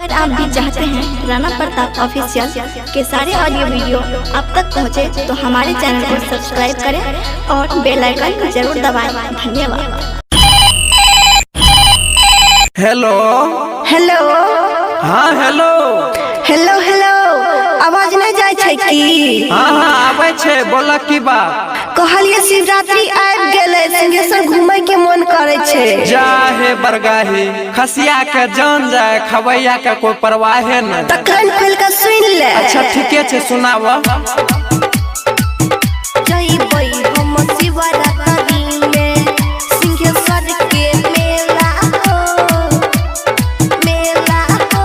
अगर आप भी चाहते हैं राणा प्रताप ऑफिशियल के सारे ऑडियो वीडियो आप तक पहुंचे, तो हमारे चैनल को सब्सक्राइब करें और बेल आइकन जरूर दबाएं। धन्यवाद। हेलो। हेलो। हाँ, हेलो। हेलो हेलो, आवाज नहीं जाय छै की? हाँ, आबै छै, बोला, की बात? कहलिए शिवरात्रि आबि गेलै, सिंहेश्वर घूमे के मन करे छै। जा हे बरगाही, खसिया के जान जाए, खवैया के कोई परवाहे न। तखन खोल के सुन ले। अच्छा, ठीके छै, सुनाव। जइबै हम शिवरात्रि में सिंहेश्वर के मेला हो, मेला हो।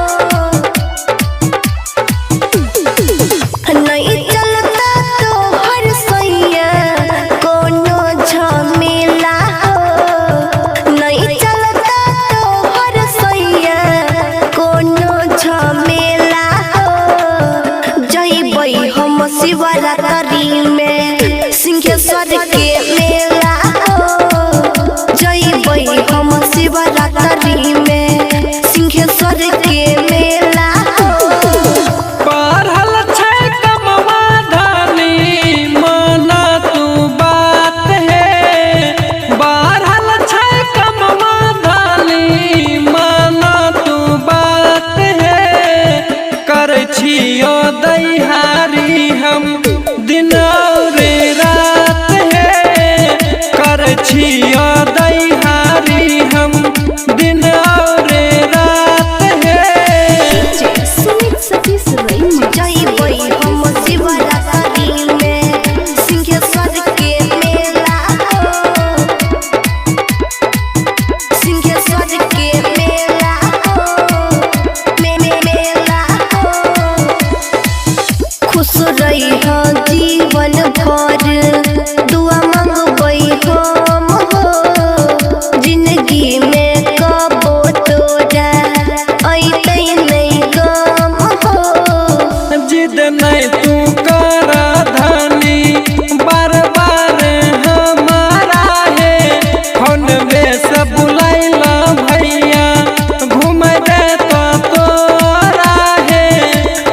नहीं चलता तोहर सैया, कोनो झमेला हो। नहीं चलता तोहर सैया, कोनो झमेला हो। जइबै हम शिवरात्रि में सिंहेश्वर के मेला हो। जइबै हम शिवरात्रि में सिंहेश्वर के मेला हो। पढ़ल छै कमवा धनी, माना तू बात है। बढ़ल छै कमवा धनी, माना तू बात है। करै छियो दैहारी हम दिन और रात है। करै छियो दैहारी हम दिन और रात है। जइबै हम शिवरात्रि में सिंहेश्वर के मेला हो, सिंहेश्वर के मेला हो, मे मे मेला हो। खुश रही जीवन भर, दुआ मंगबै हम हो। जिंदगी में कबो तोरा अइतै नहीं गम हो। जिद नहीं तू कर धनी बार बार हमारा है। फोन में से बुलाइला भैया, घूम दे तो तोरा है।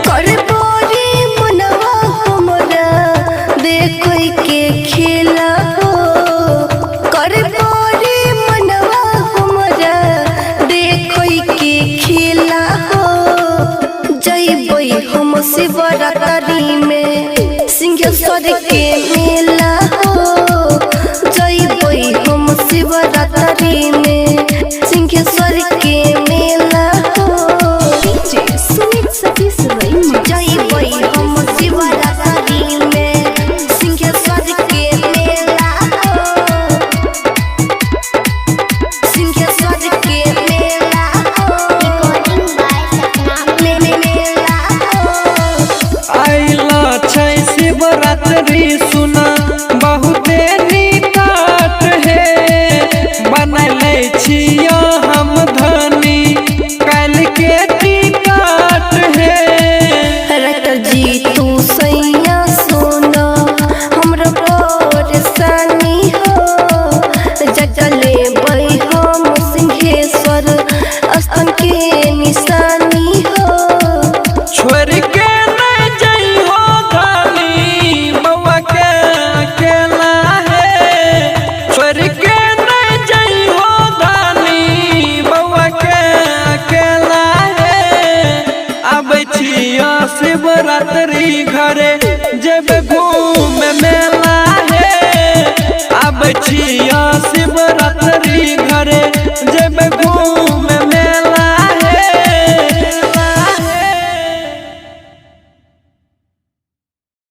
करबो रे मनवा हमरा देखै के खेला हो। करबो रे मनवा हमरा देखै के खेला हो। जइबै हम शिवरात्रि में सिंहेश्वर के मेला हो। जइबै हम शिवरात्रि में सिंहेश्वर के मेला हो। जइबै हम शिवरात्रि में सिंहेश्वर के मेला हो, सिंहेश्वर के मेला हो, मे मे मेला हो। आइला छै शिवरात्रि, सुना बहुते निकट है। बनैले छियो हम धनी काल्हि के टिकट है। राइटर जी तू सैया, सुनो हमरो परेशानी हो। जगले बै हम सिंहेश्वर स्थान के निशानी हो। छोड़ के नहीं जइहो धनी बउआ के अकेला है। छोड़ के नहीं जइहो धनी बउआ के अकेला है। आबै छियो शिवरात्रि घरे, जेब घूमे मेला है। आबै छियो शिवरात्रि घरे।